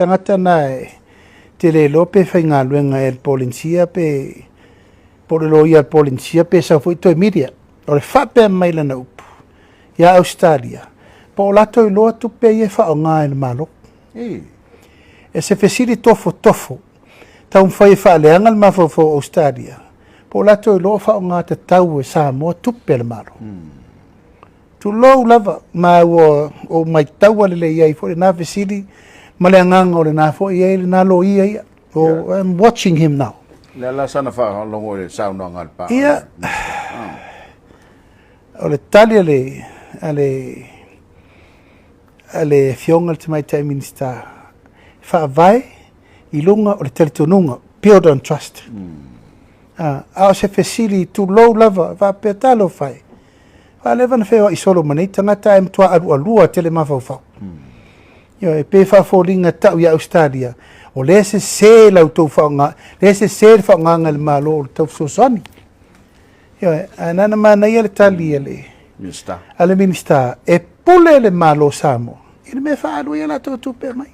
Tagata na e te le iloa pe faigaluega e le Polenisia pe po o le loia a le Polenisia pe sau foi toe media. O le faapea mai lana upu ia Ausetalia, po o latou iloa tupe ia e faaaoga e le Malo. E se fesili tofotofo, taumafai e faaleaga le mafaufau o Ausetalia, po o latou iloa o faaaoga tatau e Samoa tupe a le Malo. Tulou lava, ma ua ou maitaua lelei ai foi lena fesili ma le agaga o lena foi e i ai lena loia ia. Oh, I'm watching him now. Le la sana faalogo i le saunoaga a le pa. Ia, o le tali a le, a le, a le Afioga i le Tamaitai Minisita, e faavae i luga o le talitonuga, build on trust. A o se fesili, tulou lava, faapea, talofa e, Ua leva ona feoai solo ma nei tagata ae matua alualua tele mafaufau. Ioe, e pei e faafoliga tau ia Ausetalia, o lea e sese la outou faaaoga, lea e sese le faaaogaga e le Malo o le tau fesoasoani. Ioe, ae na ona manaia le tali a le Minisita. A le Minisita, e pule le Malo o Samoa i le mea e faaalu ai a latou tupe e aumai.